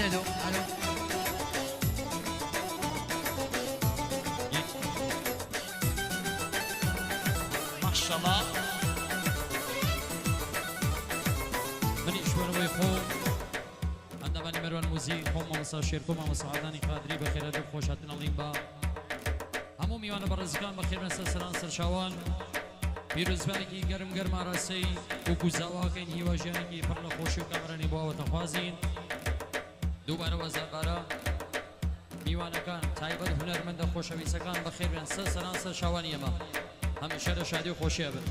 سێ دوو ئەلۆ. ماشەڵا. منیش بۆنەوەی خۆم ئەندامانی مەروان موزیک خۆم مامۆستا شێرکۆ مامۆستا عەدنانی قادری بەخێرهات و خۆشهاتن ئەڵیم بە هەموو میوانە بەڕێزەکان بەخێربێن سەر سەران سەرچاوان پیرۆزبایەکی گەرم گەرم ئاراستەی وەکو زاواکەین هیوا ژیانێکی پڕ لە خۆشی و کامەرانی بۆ ئاواتەخوازین دووبارە وەزاربارە میوانەکان تایبەت هونەرمەندە خۆشەویستەکان بەخێربێن سەر سەران سەر چاوانی ئێمە هەمیشە لە شادی و خۆشیە بن.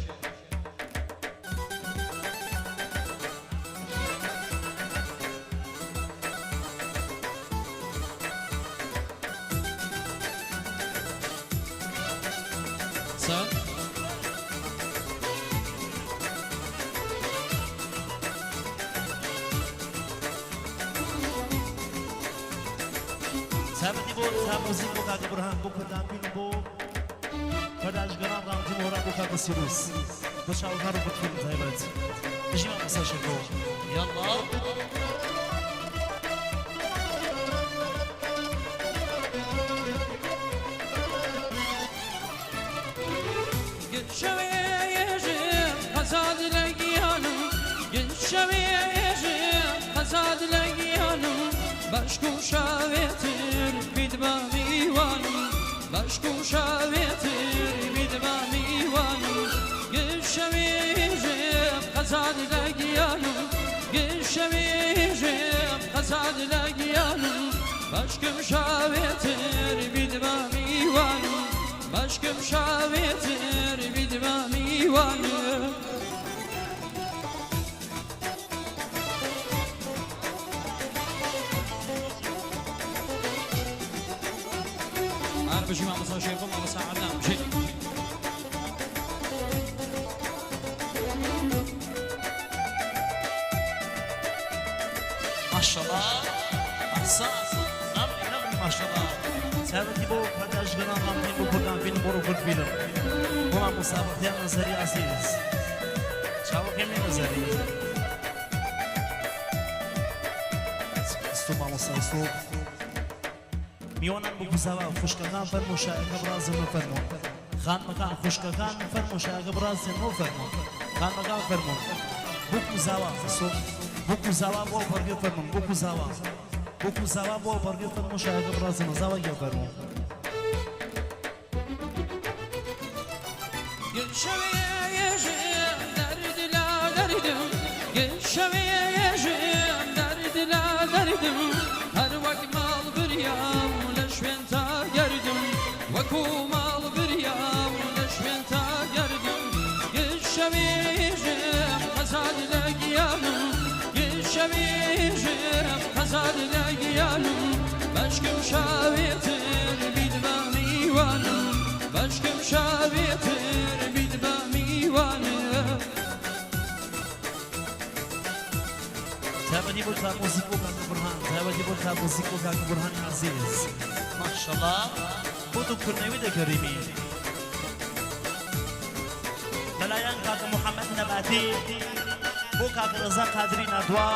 سە. تایبەتی بۆ تا موزیک بۆ کاکە بورهان بۆ کوردان فیلم بۆ پەرداژگەران ڕاوتی مۆرا بۆ کاکە سیروس بۆ چاوگار و فیلم تایبەت بژی مامۆستا شێرکۆ یاڵڵا. گشەوێژم خەزاد لە گیانم گشەوێژم خەزاد لە گیانم بەشک و شاوێتر بیت بە میوانم بەشک و شاوێتر بیت بە میوانم گشەوێژم خەزاد لە گیانم گشەوێژم خەزاد لە گیانم بەشکم شاوێتر بیت بە میوانم بەشکم شاوێتر بیت بە میوانم. هەر بژی مامۆستا شێرکۆ مامۆستا عەدنان بژی. ماشەڵا ئەحسان نەمری نەمری ماشەڵا تایبەتی بۆ پەرداژگەران ڕامتین بۆ کوردان فیلم بۆ ڕووکورد فیلم بۆ مامۆستا بەختیار نەزەری عەزیز چاوەکەی من نەزەری ئەستۆ مامۆستا ئەستۆ میوانان بۆ زاوا خوشکەکان فەرموو شایەکە بڕازێنەوە فەرموو خانمەکان خوشکەکان فەرموو شایەکە بڕازێنەوە فەرموو خانمەکان فەرموو بووک و زاوا بووک و زاوا بۆ بەڕگە فەرموون بووک و زاوا بووک و زاوا بۆ بەڕگە فەرموو شایەکە بڕازێنەوە زاوا گیان فەرموو. گشەوێژم دەرد لا دەردم گشەوێژم دەرد لا دەردم هەر وەک ماڵ بریاو لە شوێن تا گەردم وەکو ماڵ بریاو لە شوێن تا گەردم گشەوێژم خەزاد لە گیانم گشەوێژم خەزاد لە گیانم بەشکم شاوێتر بیت بە میوانم بەشکم شاوێتر بیت بە میوانم. تایبەتی بۆ تا موزیک بۆ کاکە بورهان تایبەتی بۆ تا موزیک بۆ کاکە بورهانی عەزیز ماشەڵا بۆ دکتۆر نەوید کەریمی لەلایەن کاکە محەممەد نەباتی بۆ کاکە ڕەزا قادری نادوا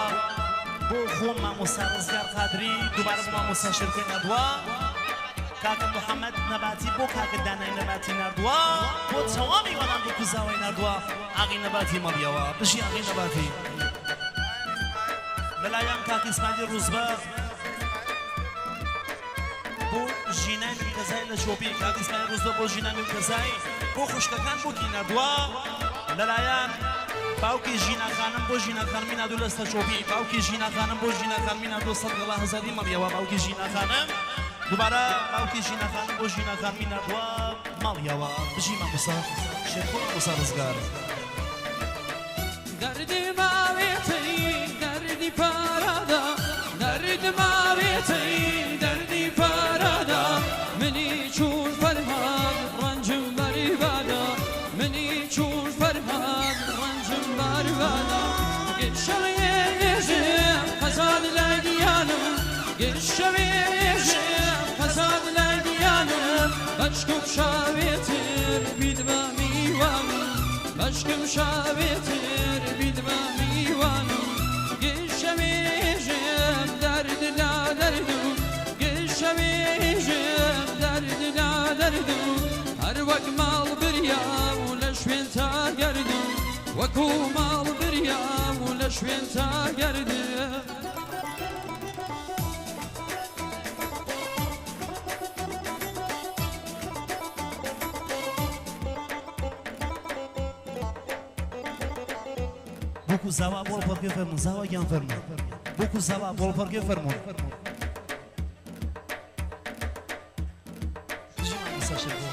بۆ خۆم مامۆستا ڕزگار قادری دووبارە بۆ مامۆستا شێرکۆی نادوا کاکە محەممەد نەباتی بۆ کاکە دانای نەباتی ناردووە بۆ تەوامی وەڵام بۆ کوزاوای ناردووە ئاغی نەباتی مەڵیەوە بژی ئاغی نەباتی لەلایەن کاک ئیسماعیلی ڕوزبە بۆ ژینای میرکەزای لە چۆپی کاک ئیسماعیل ڕوزبە بۆ ژینای میرکەزای بۆ خوشکەکان بۆکی ناردووە لەلایەن باوکی ژینا خانم بۆ ژینا خانمی نادوو لەستە چۆپی باوکی ژینا خانم بۆ ژینا خانمی نادوو سەد گەڵا هەزاری مەڵیەوە باوکی ژینا خانم دووبارە باوکی ژینا خانم بۆ ژینا خانمی ناردووە ماڵیەوە بژی مامۆستا شێرکۆ مامۆستا ڕزگار. دەردی ماوێتەی دەردی پارادا دەرد ماوێتەی دەردی پارادا منی چون فەرهاد ڕەنجم بەربادا منی چون فەرهاد ڕەنجم بەربادا گشەوێژم خەزاد لە گیانم گشەوێژم خەزاد لە گیانم بەشکم شاوێتر بیت بە میوانم بەشکم شاوێتر بیت بە میوانم گشەوێژم دەرد لە وەکو ماڵ بریام و لە شوێن تا گەردم. بووک و زاوا بۆ پەڕگێ فەرموون، زاوا گیان فەرموون. بووک و زاوا بۆ پەڕگێ فەرموون. بژی مامۆستا شێرکۆ.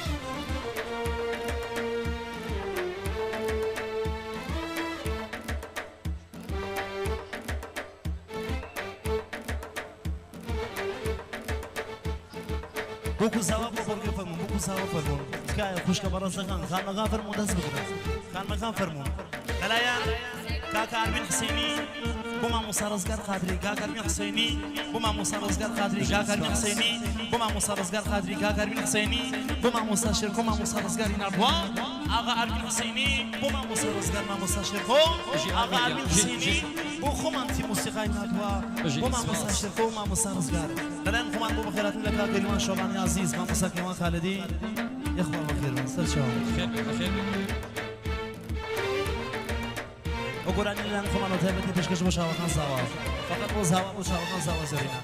بووک و زاوا بۆ پەڕگێ فەرموون، بووک و زاوا فەرموون. تکایە خوشکە بەڕێزەکان، خانمەکان فەرموون دەست بگرن. خانمەکان فەرموون. لەلایەن کاکە ئارمین حسێنی بۆ مامۆستا ڕزگار قادری، کاکە ئارمین حسێنی بۆ مامۆستا ڕزگار قادری، کاکە ئارمین حسێنی بۆ مامۆستا ڕزگار قادری، کاکە ئارمین حسێنی بۆ مامۆستا شێرکۆ، مامۆستا ڕزگاری ناردووە. ئاغا ئارمین حسێنی بۆ مامۆستا ڕزگار، مامۆستا شێرکۆ. ئاغا ئارمین حسێنی بۆ خۆمان تیم موسیقای ناردووە بۆ مامۆستا شێرکۆ و مامۆستا ڕزگار. لەلایەن خۆمان بۆ بەخێرهاتن لە کاک کەریوان شۆبانی ئازیز، مامۆستا کەیوان خالدی، یەخوا بەخێربن سەرچاوم. بەخێر بێن، بەخێر بێن. ئەو گۆرانی لەلایەن خۆمانەوە تایبەتی پێشکەش بۆ شاوەخان زاوا، فقط بۆ زاوا، بۆ شاوەخان زاوا زێڕینە.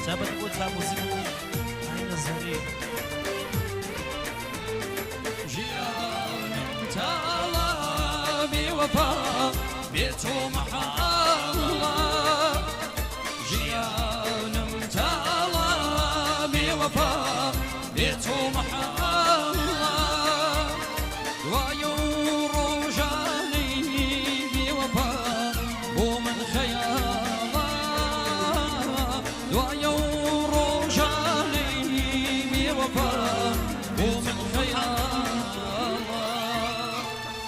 تایبەتی بۆ ترا موزیک و ئاینە زەری. ژیانم تاڵە بێ وەفا بێ تۆ مەحاڵە، ژیانم تاڵە بێ وەفا بێ تۆ مەحاڵە، دوای ئەو ڕۆژانەی بێ وەفا بۆ من خەیاڵە، دوای ئەو ڕۆژانەی بێ وەفا بۆ من خەیاڵە.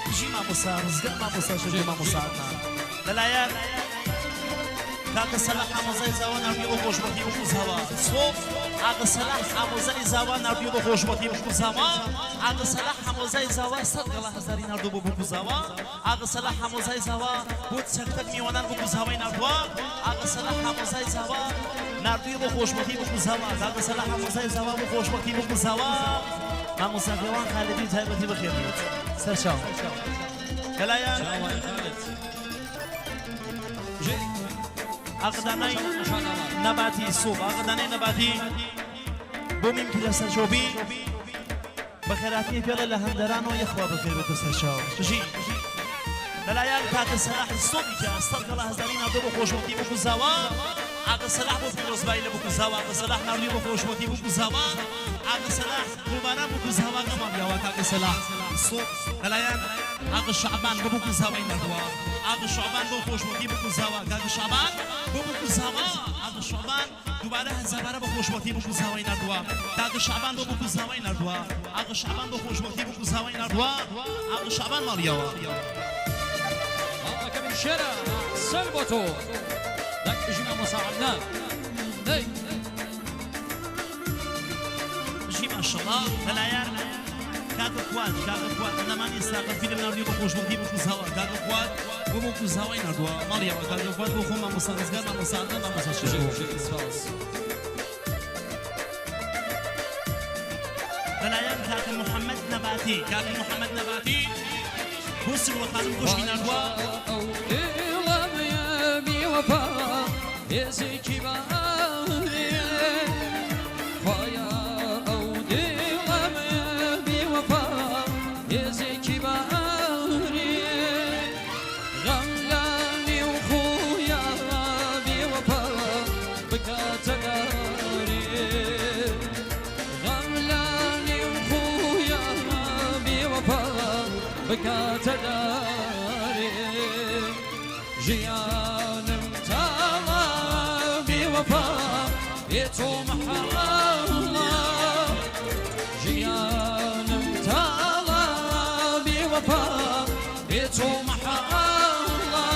بژی مامۆستا ڕزگار، مامۆستا شێرکۆ، مامۆستا عەدنان. لەلایەن کاکە سەلاح ئامۆزای زاوا ناردووی بۆ خۆشبەختی بوو زاوا سۆف. ئاغە سەلاح ئامۆزای زاوا ناردووی بۆ خۆشبەختی بوو زاوا. ئاغە سەلاح ئامۆزای زاوا 100 گەڵا هەزاری ناردوو بۆ بوو زاوا. ئاغە سەلاح ئامۆزای زاوا بۆ چەکتەک میوانان بوو زاوای ناردووە. ئاغە سەلاح ئامۆزای زاوا ناردووی بۆ خۆشبەختی بوو زاوا. کاکە سەلاح ئامۆزای زاوا بۆ خۆشبەختی بوو زاوا. مامۆستا کەیوان خالدی تایبەتی بەخێر بێت سەرچاو. لەلایەن چاوای خالد. ئاغدانای نەباتی سوب، ئاغدانای نەباتی بۆ میمکی لە سەرچۆبی بەخێراتنی پێڵە لە هەندەرانەوە، یەخوا بەخێر بێتە سەرچاو. بژی. لەلایەن کاکە سەلاح سۆبی کە 100 گەڵا هەزاری ناردووە بۆ خۆشبەختی بوو زاوا. ئاغە سەلاح بۆ پیرۆزبایی لە بوو زاوا. ئاغە سەلاح ناردووی بۆ خۆشبەختی بوو زاوا. ئاغە سەلاح گوڵباران بوو زاوا گەماڵیاوە کاکە سەلاح سۆب. لەلایەن ئاغە شەعبان بۆ بوو زاوای ناردووە. ئاغە شەعبان بۆ خۆشبەختی بوو زاوا. کاکە شەعبان بۆ بوو زاوا. ئاغە شەعبان دووبارە هەزاربارە بۆ خۆشبەختی بوو زاوای ناردووە. کاکە شەعبان بۆ بوو زاوای ناردووە. ئاغە شەعبان بۆ خۆشبەختی بوو زاوای ناردووە. ئاغە شەعبان ماڵیەوە. ماڵەکە من شێرە سەر بۆ تۆ. دەنگ بژی مامۆستا عەدنان. دەی. بژی ماشەڵڵا. لەلایەن کاکە کوات، کاکە کوات ئەندامانی ساقە فیلم ناردووی بۆ خۆشبەختی بوو زاوا. کاکە کوات بۆ بوو زاوای ناردووە ماڵیەوە. کاکە کوات بۆ خۆ مامۆستا ڕزگار، مامۆستا عەدنان، مامۆستا شێرکۆ. سپاس. لەلایەن کاکە محەممەد نەباتی، کاکە محەممەد نەباتی بۆ سروە خانم خوشکی ناردووە. ئەو دڵەمەیە بێ وەفا هێزێکی بارێ، خوایە ئەو دڵەمەیە بێ وەفا هێزێکی بارێ، غەم لە نێو خۆیا بێ وەفا بکاتە دارێ، غەم لە نێو خۆیا بێ وەفا بکاتە دارێ، ژیانم تاڵە بێ وەفا بێ تۆ مەحاڵە، ژیانم تاڵە بێ وەفا بێ تۆ مەحاڵە،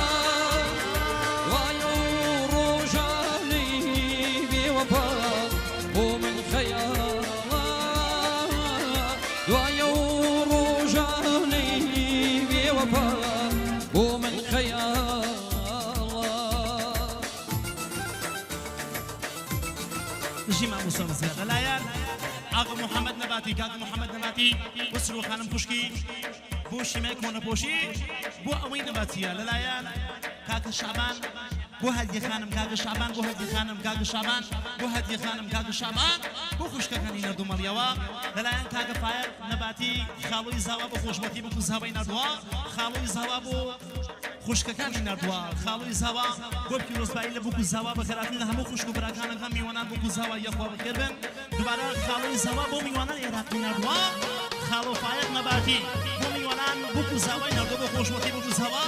دوای ئەو ڕۆژانەی بێ وەفا بۆ من خەیاڵە، دوای ئەو ڕۆژانەی بژی مامۆستا ڕزگار. لەلایەن ئاغا محەممەد نەباتی، کاکە محەممەد نەباتی بۆ سروە خانم خوشکی، بۆ شیمای کۆنەپۆشی، بۆ ئەوەی نەباتیە. لەلایەن کاکە شەعبان بۆ هەدیە خانم، کاکە شەعبان بۆ هەدیە خانم، کاکە شەعبان بۆ هەدیە خانم، کاکە شەعبان بۆ خوشکەکانی نەردوو مەڵیەوە. لەلایەن کاکە فایەق نەباتی خاڵۆی زاوا بۆ خۆشمەتی بکو زاوای ناردووە، خاڵۆی زاوا بۆ خوشکەکانی ناردووە، خاڵۆی زاوا بۆ پیرۆزبایی لە بوک و زاوا، بەخێرهاتن لە هەموو خوشک و براکانەکان میوانان بوک و زاوا یەخوا بەخێر بن. دووبارە خاڵۆی زاوا بۆ میوانان عێراقی ناردووە، خاڵۆ فایەق نەباتی بۆ میوانان بوک و زاوای ناردووە بۆ خۆشمەتی بوک و زاوا،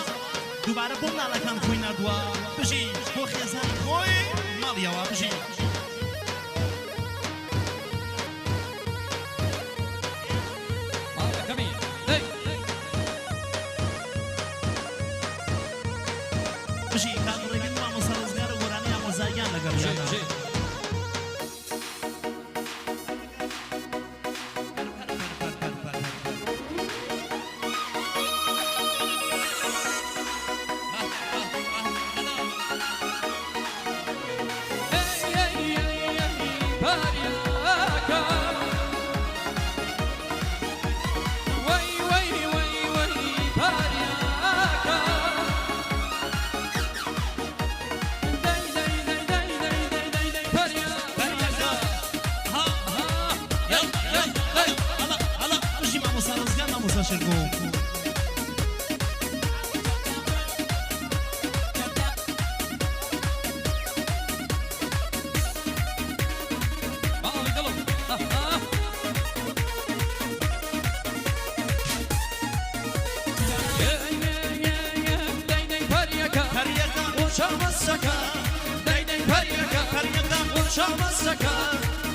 دووبارە بۆ مناڵەکان خۆی ناردووە. بژی بۆ خێزانی خۆی ماڵیەوە بژی. ماڵەکەمی دەی. بژی کاک ڕێبین و مامۆستا ڕزگار و گۆرانی ئامۆزاییان لەگەڵ بژی یانە. بژی. بژی مامۆستا ڕزگار، مامۆستا شێرکۆ. ماڵی دڵم پەریەکە پەریەکە وشامەسەکە دەی پەریەکە پەریەکە وشامەسەکە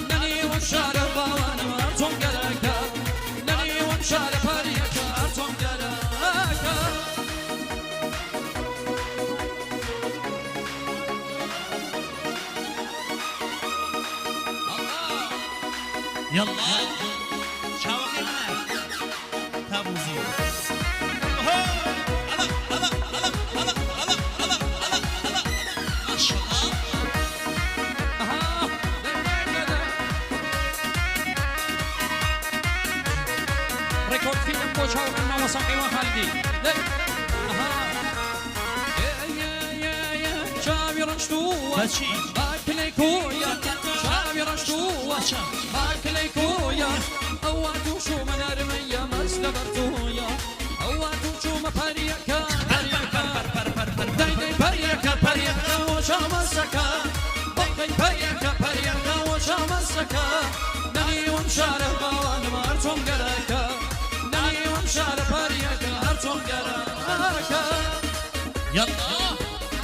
نەنیوەم شارە باوانم ئەرچۆن گەرەکە نەنیوەم شارە پەریەکە ئەرچۆن گەرەکە. یەڵڵا چاوەکەی منە تا بوزی. ئۆهۆ ئەڵە ئەڵە ئەڵە ئەڵە ئەڵە ئەڵە ئەڵە ئەڵە ماشەڵڵا. ڕێکۆرد فیلم بۆ چاوەکان مامۆستا حەیوان خالیدی. دەی ئەها چاوی ڕەشتووە بەچی؟ باکلەی کۆیە چاوی ڕەشتووە باکلەی کۆیە ئەوە تووشومە نەرمەیە مەس لەبەر تۆیە ئەوە تووشومە پەریەکە پەریەکە دەی دەی پەریەکە پەریەکە وەشامەسەکە بەقەی پەریەکە پەریەکە وەشامەسەکە نەنیوەم شارە باوانم هەرچۆن گەرەکە نەنیوەم شارە پەریەکە هەرچۆن گەرەکە. یەڵڵا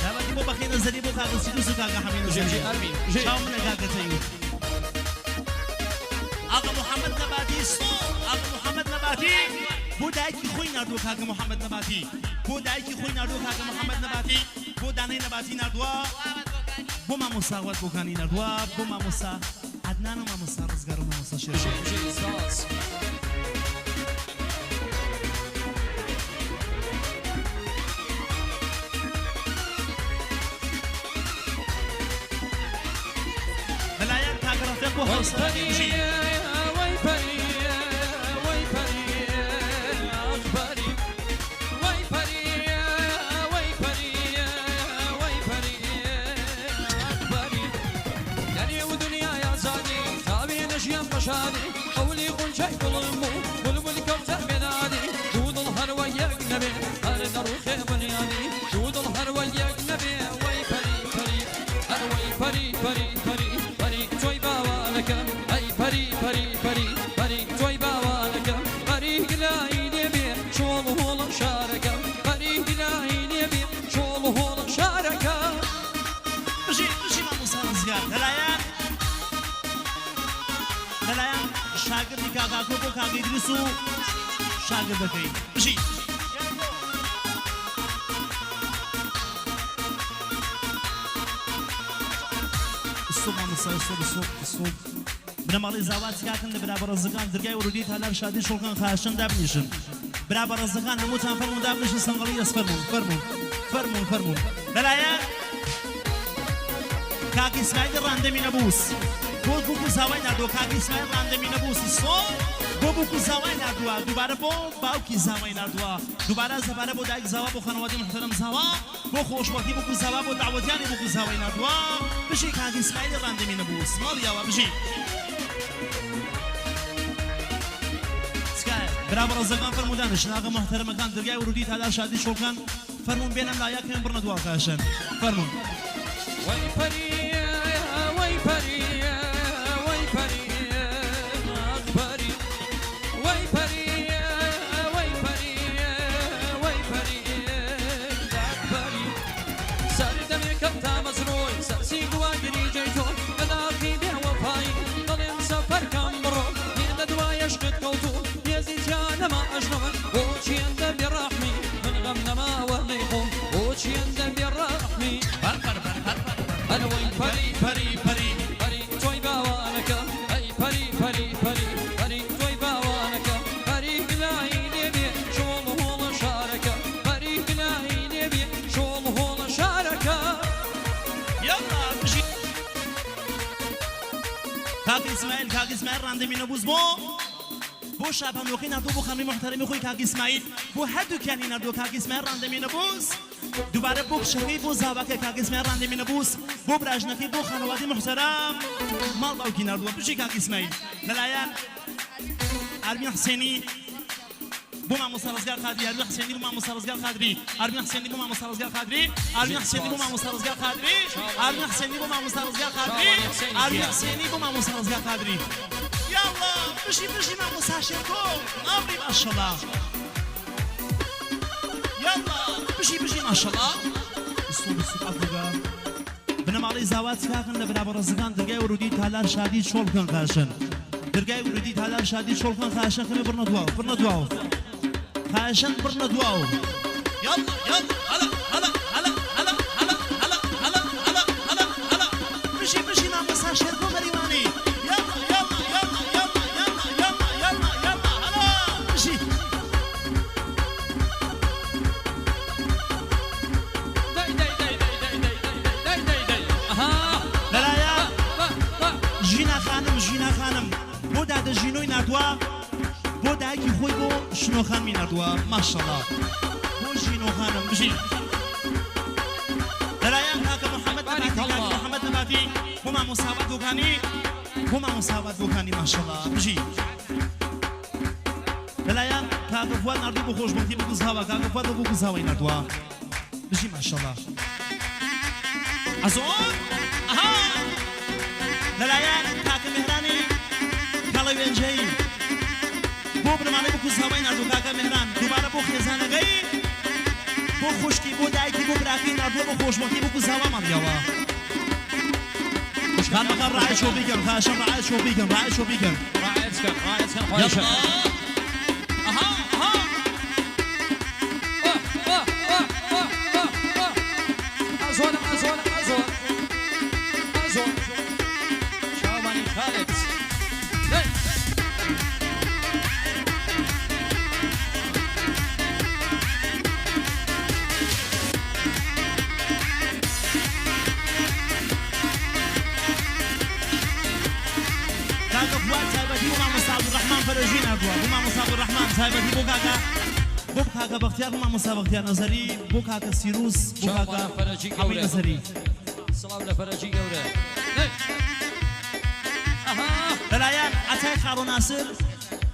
دابەتی بۆ بەخێ نەزەری بۆ کاکە سیروس و کاکە حەمید نەزەری. ژێ ئەرمین ژێ. چاو منە کاکە تەیور. ئاغا محەممەد نەباتی سڵاو. ئاغا محەممەد نەباتی بۆ دایکی خۆی ناردووە، کاکە محەممەد نەباتی بۆ دایکی خۆی ناردووە، کاکە محەممەد نەباتی بۆ دانەی نەباتی ناردووە، بۆ مامۆستا وەت بۆکانی ناردووە، بۆ مامۆستا عەدنان و مامۆستا ڕزگار و مامۆستا شێرکۆ. ژێ ژێ سپاس. لەلایەن کاکە ڕەفیق بۆ وەی هاوسەرەکەی بژی. پەریێ وەی پەریێ وەی پەریێ ئاخ پەری وەی پەریێ وەی پەریێ وەی پەریێ ئاخ پەری لەنێو دنیای ئازادی تاوێ نەژیان بەشادی قەولی غونچەی گوڵم بوو بولبول کەوتە بێدادی دوو دڵ هەروە یەک نەبێ هەر دەڕوخێ بنیادی دوو دڵ هەروە یەک نەبێ وەی پەری پەری هەر وەی پەری پەری پەری پەری تۆی باوانەکەم ئەی پەری پەری پەری پەری تۆی باوانەکەم پەری گلایی لێبێ چۆڵ و هۆڵە شارەکەم پەری گلایی لێبێ چۆڵ و هۆڵە شارەکەم. بژی بژی مامۆستا ڕزگار. لەلایەن شاگردی کاکاکۆ بۆ کاکە ئیدریس و شاگردەکەی بژی. سوب مامۆستا سوب سوب سوب. بنەماڵەی زاوا تکاکن لە برا بەڕێزەکان دەرگای وەرودی تالار شادی شڵکان خاشن دابنیشن. برا بەڕێزەکان هەمووتان فەرموون دابنیشن سەنگەڵی دەست فەرموون فەرموون فەرموون فەرموون. لەلایەن کاک ئیسماعیلی ڕاندەمی نەبووس. بۆ بووک و زاوای ناردووە کاک ئیسماعیل ڕاندەمی نەبوو سیسۆ بۆ بووک و زاوای ناردووە دووبارە بۆ باوکی زاوای ناردووە دووبارە زەبارە بۆ دایک زاوا بۆ خانەوادەی موحتەرەم زاوا بۆ خۆشبەختی بووک و زاوا بۆ دەعوەتیانی بووک و زاوای ناردووە بژی کاک ئیسماعیلی ڕاندەمی نەبوو سماڵی یاوا بژی. تکایە برا بەڕێزەکان فەرموو دانیشن ئاغا موحتەرەمەکان دەرگای ورودی تالار شادی چۆڵ بکەن فەرموون بێن ئەم لا یەکەم بڕنە دوا خاشن فەرموون. وەی پەری وەی پەری وەی پەری ئاخ پەری وەی پەری وەی پەری وەی پەری داخ پەری سەردەمێکم تامەزرۆی سەرسینگ و گریجەی تۆ لە داخی بێ وەفایی دەڵێم سەفەرکەم بڕۆ هێندە دوای عشقت کەوتووم هێزی تیا نەما ئەژنۆم بۆچی هێندە بێ ڕەحمی من غەم نەماوە نەیخۆم بۆچی هێندە بێ ڕەحمی پەر پەر پەر پەر پەر ئەرە وەی پەری پەری پەری پەری تۆی باوانەکەم ئەی پەری پەری پەری پەری تۆی باوانەکەم پەری گلایی لێ بێ چۆڵ هۆڵە شارەکە پەری گلایی لێ بێ چۆڵ هۆڵە شارەکە. یاڵا بژی کاک ئیسماعیل کاک ئیسماعیل ڕاندەمی نەبووز بۆ بۆ شابانۆکەی ناردووە بۆ خانمی موحتەرەمی خۆی کاک ئیسماعیل بۆ هەردووکیانی ناردووە کاک ئیسماعیل ڕاندەمی نەبووز دووبارە بۆ کچەکەی بۆ زاواکەی کاک ئیسماعیل ڕاندەمی نەبووز بۆ براژنەکەی بۆ خانەوادەی موحتەرەم ماڵ باوکی ناردووە بژی کاک ئیسماعیل لەلایەن ئارمین حسێنی بۆ مامۆستا ڕزگار قادری ئارمین حسێنی بۆ مامۆستا ڕزگار قادری ئارمین حسێنی بۆ مامۆستا ڕزگار قادری ئارمین حسێنی بۆ مامۆستا ڕزگار قادری ئارمین حسێنی بۆ مامۆستا ڕزگار قادری ئارمین حسێنی بۆ مامۆستا ڕزگار قادری یاڵڵا بژی بژی مامۆستا شێرکۆ ئامری ماشەڵا یاڵڵا بژی بژی ماشەڵا بیست و عەفوگە بنەماڵەی زاوا چراغن لە برا بەڕێزەکان دەرگای ورودی تالار شادی چۆڵ بکەن خاشن دەرگای ورودی تالار شادی چۆڵ بکەن خاشن خەمێ بڕنە دواو بڕنە دواو خاشن بڕنە دواو یاڵڵا یاڵڵا هەلا هەلا هەلا هەلا هەلا هەلا هەلا هەلا هەلا هەلا بژی بژی مامۆستا شێرکۆ مەریوانی یاڵڵا یاڵڵا یاڵڵا یاڵڵا یاڵڵا یاڵڵا یاڵڵا یاڵڵا هەلا بژی. دەی دەی دەی دەی دەی دەی دەی دەی دەی دەی ئەها لەلایەن با با. ژینا خانم ژینا خانم بۆ دادە ژینۆی ناردوە بۆ دایکی خۆی بۆ شنۆ خانمی ناردوە ماشەڵا بۆ ژینۆ خانم بژی لەلایەن کاکە محمد بارک نەباتی کاکە الله. محمد نەباتی بۆ مامۆستا واد بۆکانی بۆ مامۆستا واد بۆکانی ماشەڵا بژی لەلایەن کاکە فواد ناردوو بۆ خۆشبەختی بۆ گوزهاوە کاکە فواد بۆ گوزهاوەی ناردووە بژی ماشەڵا ئەزۆر ئەها لەلایەن کاکە مێهرانی کەڵەوێنجەیی بۆ بنەماڵەی بۆ گوزهاوەی ناردوو کاکە مێهران دووبارە بۆ خێزانەکەی بۆ خوشکی بۆ دایکی بۆ براکەی ناردووە بۆ خۆشبەختی بۆ گوزهاوە ماڵیەوە خانمەکان ڕایە چۆ بیکەن خاشم ڕایە چۆ بیکەن ڕایە چۆ بیکەن ڕایەتکەن ڕایەتکەن خۆشە یەڵا ئەها ئەها ئەزۆرم ئەزۆرم ئەزۆر ئەزۆر چاوانی خالد دەی کاکە فواد تایبەتی بۆ مامۆستا عەبدولڕەحمان فەرەژی ناردووە بۆ مامۆستا عەبدولڕەحمان تایبەتی بۆ کاکە بۆ کاکە بەختیار بۆ مامۆستا بەختیار نەزەری بۆ کاکە سیروس بۆ کاکە چاوانە فەرەجی حەمەی گەورە نەزەری سڵاو لە فەرەجی گەورە دەی ئەها لەلایەن عەتای خاڵۆ ناسر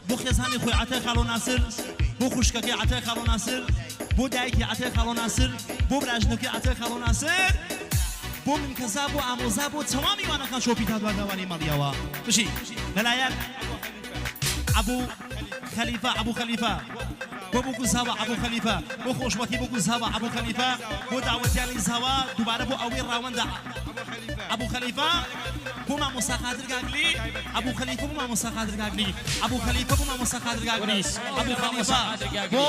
بۆ خێزانی خۆی عەتای خاڵۆ ناسر بۆ خوشکەکەی عەتای خاڵۆ ناسر بۆ دایکی عەتای خاڵۆ ناسر بۆ براژنەکەی عەتای خاڵۆ ناسر بۆ منکەزا بۆ ئامۆزا بۆ تەوامی وانەکان چۆپی تا دواگاوانی مەڵیەوە بژی لەلایەن ئەبوو خەلیفە ئەبوو خەلیفە بۆ بووک زاوا ئەبوو خەلیفە بۆ خۆشبەختی بووک زاوا ئەبوو خەلیفە بۆ داوەتیانی زاوا دووبارە بۆ ئەوەی ڕاوەندە ئەبوو خەلیفە بۆ مامۆستا قادر گاگلی ئەبوو خەلیفە بۆ مامۆستا قادر گاگلی ئەبوو خەلیفە بۆ مامۆستا قادر گاگلی ئەبوو خەلیفە بۆ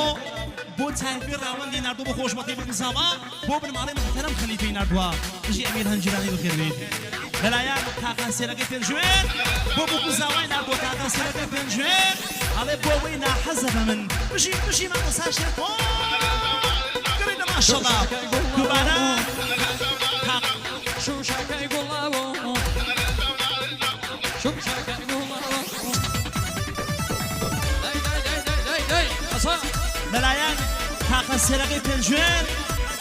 بۆ تایبی ڕاوەندی ناردوو بۆ خۆشبەختی بووک زاوا بۆ بنەماڵەی محتەرەم خەلیفەی ناردووە بژی ئەمیر هەنجیرانی بەخێربێیت لەلایەن کاکا سێرەکەی پێنجوێن بۆ بووک زاوای ناردووە کاکا سێرەکەی پێنجوێن ئەڵێ بۆ وەی ناحەزە بە من بژی بژی مامۆستا شێرکۆ گەڕێتە ماشەڵا دووبارە کاک شوشەکەی گوڵاو. ئەسێرەکەی پێنجوێن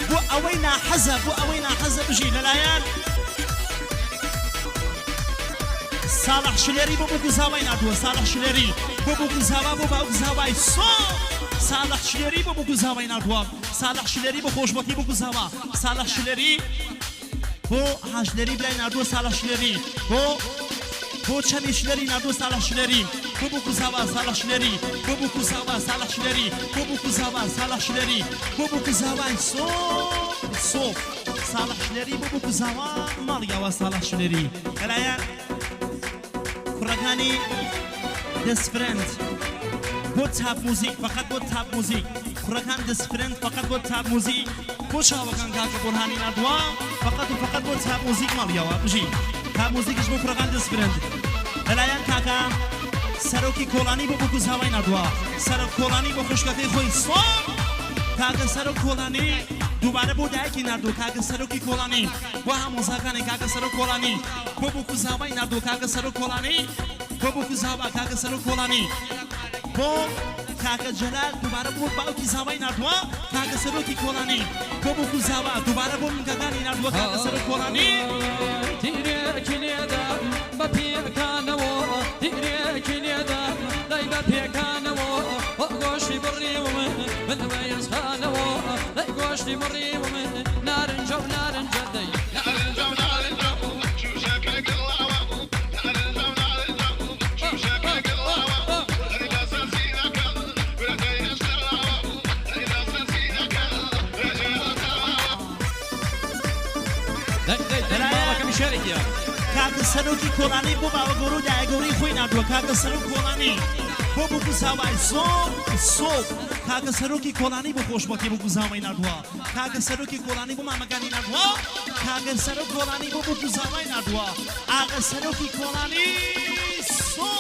بۆ ئەوەی ناحەزە بۆ ئەوەی ناحەزە بژی لەلایەن ساڵح شلێری بۆ بووک و زاوای ناردووە ساڵح شلێری بۆ بووک و زاوا بۆ باوک زاوای سۆ ساڵح شلێری بۆ بووک و زاوای ناردووە ساڵح شلێری بۆ خۆشبەختی بووک و زاوا ساڵح شلێری بۆ حاجلێری برای ناردووە ساڵح شلێری بۆ بۆ چەمی شلێری ناردووە ساڵح شلێری بۆ بووک و زاوا ساڵح شلێری بۆ بووک و زاوا ساڵح شلێری بۆ بووک و زاوا ساڵح شلێری بۆ بووک و زاوای سۆ سۆ ساڵح شلێری بۆ بووک و زاوا ماڵی ئاوا ساڵح شلێری لەلایەن کوڕەکانی دەستفرەند بۆ تاپ موزیک فقط بۆ تاپ موزیک کوڕەکان دەستفرەند فقط بۆ تاپ موزیک بۆ چاوەکان کاکە بۆرهانی ناردووە فقط و فقط بۆ تاپ موزیک ماڵیەوە بژی تاپ موزیکش بۆ کوڕەکان دەستفرەند لەلایەن کاکە سەرۆکی کۆڵانی بۆ بووک و زاوای ناردووە سەرۆک کۆڵانی بۆ خوشکەکەی خۆی سۆ کاکە سەرۆک کۆڵانی دووبارە بۆ دایکی ناردوو کاکە سەرۆکی کۆڵانی بۆ هامۆزاکانی کاکە سەرۆک کۆڵانی بۆ بووک و زاوای ناردووە کاکە سەرۆک کۆڵانی بۆ بووک و زاوا کاکە سەرۆک کۆڵانی بۆ کاکە جەلال دووبارە بۆ باوکی زاوای ناردووە کاکە سەرۆکی کۆڵانی بۆ بووک و زاوا دووبارە بۆ منکەکانی ناردووە کاکە سەرۆک کۆڵانی. تیرێکی لێدام بە پێکانەوە تیرێکی لێدام دای بە پێکانەوە گۆشتی بڕیوم من بە یەزخانەوە دای گۆشتی بڕیوم نارنجە و نارنجە دەی کاکە سەرۆکی کۆڵانی بۆ باوەگەورە و دایەگەورەی خۆی ناردووە کاکە سەرۆک کۆڵانی بۆ بووک و زاوای زۆر زۆر کاکە سەرۆکی کۆڵانی بۆ خۆشبەختی بووک و زاوای ناردووە کاکە سەرۆکی کۆڵانی بۆ مامەکانی ناردووە کاکە سەرۆک کۆڵانی بۆ بووک و زاوای ناردووە ئاغە سەرۆکی کۆڵانی سۆ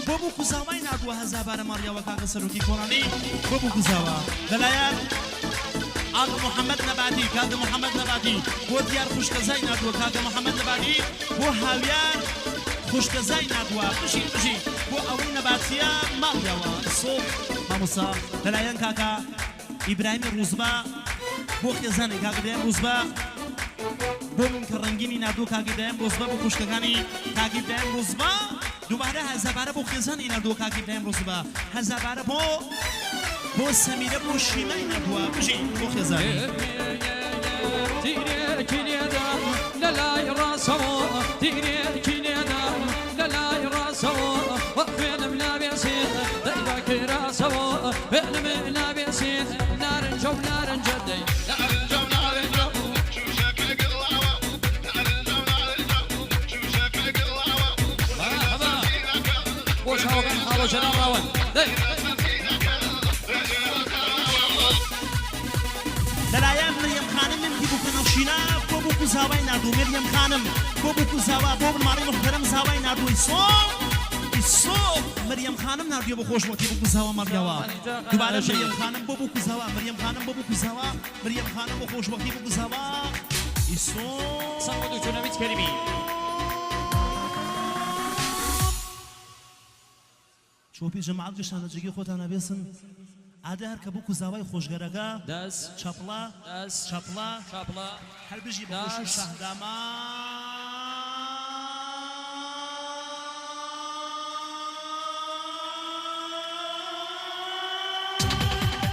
بۆ بووک و زاوای ناردووە هەزابارە ماڕیاوە کاکە سەرۆکی کۆڵانی بۆ بووک و زاوا لەلایەن ئاغە محەممەد نەباتی کاکە محەممەد نەباتی بۆ دیار خوشکەزای ناردووە کاکە محەممەد نەباتی بۆ هاویار خوشکەزای ناردووە بژی بژی بۆ ئەوەی نەباتیە ماڵیەوە سۆ مامۆستا لەلایەن کاکە ئیبراهیمی ڕوزبە بۆ خێزانی کاک ئیبراهیم ڕوزبە بۆ من کە ڕەنگینی ناردووە کاک ئیبراهیم ڕوزبە بۆ خوشکەکانی کاک ئیبراهیم ڕوزبە دووبارە هەزابارە بۆ خێزانی ناردووە کاک ئیبراهیم ڕوزبە هەزابارە بۆ بۆ سەمیرە بۆ شیمای ناردووە بژی بۆ خێزانی. تیرێکی لێدام لە لای ڕاستەوە تیرێکی لێدام لە لای ڕاستەوە خوێنم لاوێسێ دەی بە کراسەوە خوێنم لاوێسێ نارنجە و نارنجە دەی مەرحەبا بۆ چاوەکان خاڵۆ جەلال ڕاوەند دەی. لەلایەن مریەم خانم ممکی بووکە نەخشینە بۆ بووک و زاوای ناردوو مریەم خانم بۆ بووک و زاوا بۆ بنماڵەی موحتەرەم زاوای ناردووی سۆ سۆ مریەم خانم ناردوویە بۆ خۆشبەختی بووک و زاوا مەڕیەوە دووبارە مریەم خانم بۆ بووک و زاوا مریەم خانم بۆ بووک و زاوا مریەم خانم بۆ خۆشبەختی بووک و زاوا سۆ سەڵ دکتۆر نەوید کەریمی. چۆپی جەماعەت گشتان لە جێگەی خۆتانا بێسن ئادە هەر کە بووک و زاوای خۆشگەرەکە دەس چەپڵە دەس چەپڵە چاپڵە هەر بژی بە خۆشی دەس شاهدامان.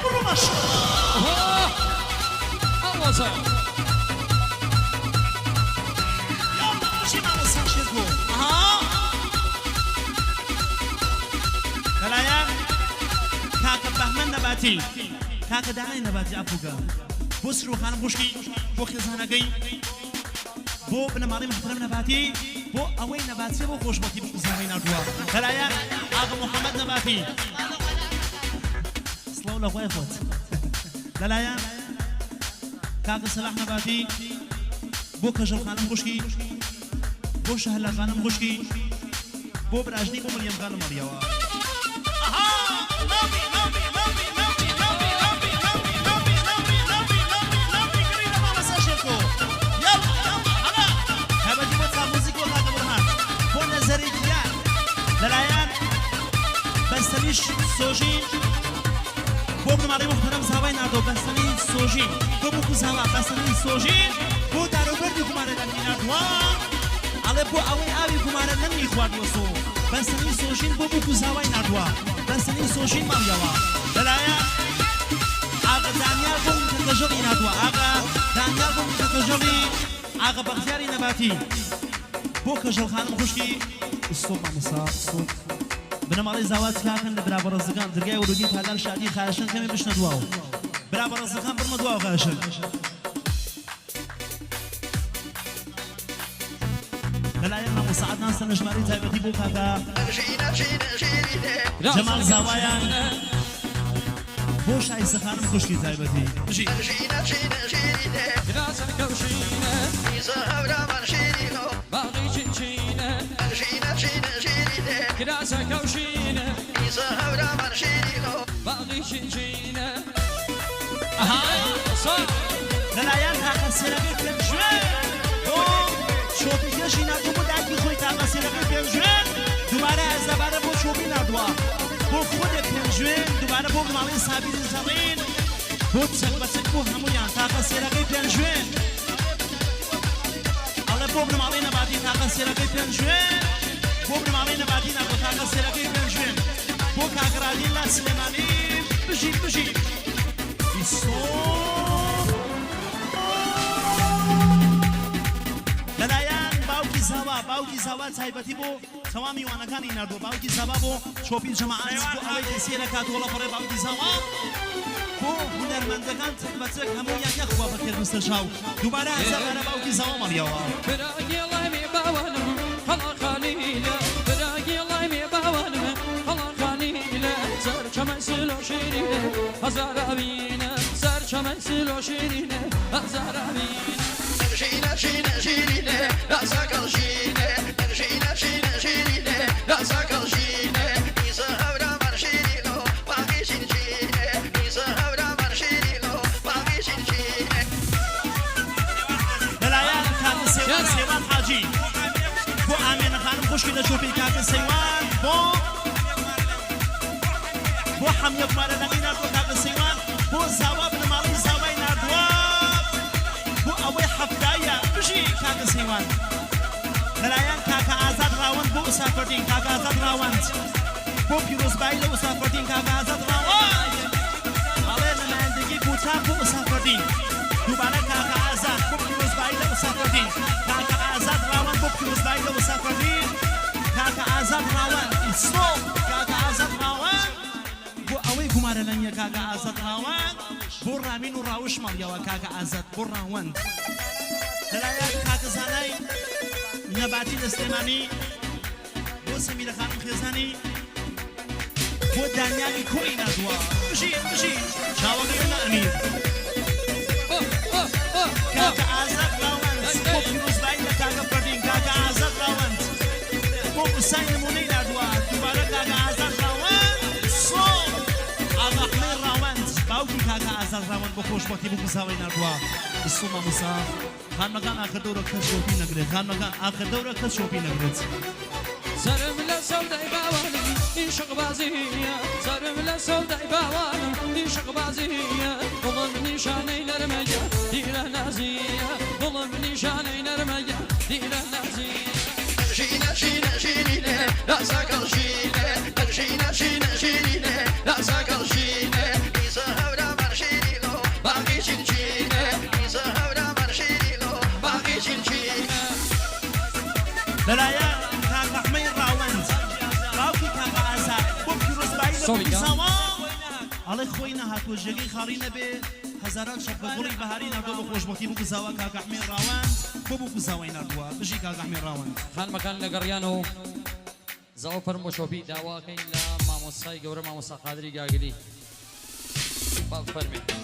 بڕۆ ماشاءاللە. ئۆه ئاوازە. یاڵڵا بژی مامۆستا شێرکۆ ئەها لەلایەن کاکە بەهمەن نەباتی کاکە دانای نەباتی عەفوکە بۆ سروە خانم خوشکی بۆ خێزانەکەی بۆ بنەماڵەی محتەرەم نەباتی بۆ ئەوەی نەباتیە بۆ خۆشبەختی بزانەی ناردووە لەلایەن ئاغا محەممەد نەباتی سڵاو لە خوای خۆت لەلایەن کاکە سەلاح نەباتی بۆ کەژەڵ خانم خوشکی بۆ شەهلا خانم خوشکی بۆ براژنی بۆ مریەم خانم مەڕیەوە. لەلایەن بەستەریش سۆژین بۆ بنەماڵەی بنەماڵەی موحتەرەم زاوای ناردووە بەستەنی سۆژین بۆ بووک و زاوا بەستەنی سۆژین بۆ داروبەردی گومارە لەنگی ناردووە ئەڵێ بۆ ئەوەی ئاوی گومارە لەنگی خواردووە سۆ بەستەنی سۆژین بۆ بووک و زاوای ناردووە بەستەنی سۆژین ماڵیەوە لەلایەن ئاغە دانیال بۆ مکە کەژەڵی ناردووە ئاغە دانیال بۆ مکە کەژەڵی ئاغە بەختیاری نەباتی بۆ کەژەڵ خانم خوشکی سۆ مامۆستا سۆ بنەماڵەی زاوا تکاکەن لە برا بەڕێزەکان درگای وەرۆگی پالار شادی خایشن کەمێ بچنە دواوە برا بەڕێزەکان بڕمە دواوە خایشن. لەلایەن مامۆستا عەدنان سەنە ژمارەی تایبەتی بۆ کاکە جەمال زاوایان بۆ شایستە خانم خوشکی تایبەتی بژی. لەلایەن تاقە سێرەکەی پێنجوێن بۆ چۆپی کێشی ناردوو بۆ دایکی خۆی تاقە سێرەکەی پێنجوێن دووبارە ئەزەبارە بۆ چۆپی ناردووە بۆ خودێ پێنجوێن دووبارە بۆ بنەماڵەی سابیری زەڕین بۆ چەک بە چەک بۆ هەموویان تاقە سێرەکەی پێنجوێن ئەڵێ بۆ بنەماڵەی نەباتی تاقە سێرەکەی پێنجوێن بۆ بنەماڵەی نەباتی ناردووە تاقە سێرەکەی پێنجوێن بۆ کاک ڕادین لە سلێمانی بژی بژی لەلایەن باوکی زاوا باوکی زاوا تایبەتی بۆ تەوامی وانەکانی ناردووە باوکی زاوا بۆ چۆپی جەماعەت بۆ ئەوەی کە سێرە کات وەڵە پەڕێ باوکی زاوا بۆ هونەرمەندەکان تک بە تک هەموویان یەخوا بەخێر بستە چاو دووبارە هەزارە باوکی زاوا مەڵیەوە. لەلایەن کاکە سەیوان سەیوان حاجی بۆ ئامێنە خانم خوشکی لە چۆپی کاکە سەیوان بۆ بۆ حەمیە کومارە لەنگی ناردووە کاکە سەیوان بۆ زاوا بنەماڵەی زاوای ناردووە بۆ ئەوەی حەفتایە بژی کاکە سەیوان لەلایەن کاکە ئازاد ڕاوەند بۆ ئوسا فەردین کاکە ئازاد ڕاوەند بۆ پیرۆزبایی لە ئوسا فەردین کاکە ئازاد ڕاوەند ئەڵێ نمایندگی بوتان بۆ ئوسا فەردین دووبارە کاکە ئازاد بۆ پیرۆزبایی لە ئوسا فەردین کاکە ئازاد ڕاوەند بۆ پیرۆزبایی لە ئوسا فەردین کاکە ئازاد ڕاوەند ئیسۆ کاکە ئازاد ڕاوەند بۆ ئەوەی گومارە لەنگە کاکە ئازاد ڕاوەند بۆ ڕامین و ڕاوش ماڵیەوە کاکە ئازاد بۆ ڕاوەند لەلایەن کاکە زانای نەباتی لە سلێمانی بۆ سەمیرە خانم خێزانی بۆ دانیالی کوڕی ناردووە بژی بژی چاوەکەی لە ئەمیر کاکە ئازاد ڕاوەند بۆ پیرۆزبایی لە کاکە فەردین کاکە ئازاد ڕاوەند بۆ ئوسای نمونەی ناردووە دووبارە کاکە ئازاد ڕاوەند سۆ ئاغا ئەحمەی ڕاوەند باوکی کاکە ئازاد ڕاوەند بۆ خۆشبەختی بۆ گوزاوەی ناردووە ئیسۆ مامۆستا خانمەکان ئاخر دەورە کەس شۆپی نەگرێت خانمەکان ئاخر دەورە کەس شۆپی نەگرێت. سەرم لە سەودای باوانم ئیشق بازیە سەرم لە سەودای باوانم ئیشق بازیە دڵم نیشانەی نەرمەگە دیرە نازیە دڵم نیشانەی نەرمەگە دیرە نازیە لەلایەن کاک ئەحمەی ڕاوەند باوکی کاکە ئازاد بۆ پیرۆزبایی لە سۆڵی گا. کوردستانەوە ئەڵێ خۆی نەهاتووە جێگەی خاڵی نەبێ هەزاران شەپکە گوڵی بەهاری ناردووە بۆ خۆشبەختی بووک زاوا کاک ئەحمەی ڕاوەند بۆ بووک زاوای ناردووە بژی کاک ئەحمەی ڕاوەند. خانمەکان لە گەڕیان و زاوا فەرم بۆ شۆپی داواکەین لە مامۆستای گەورە مامۆستا قادری گاگلی با بفەرمێ.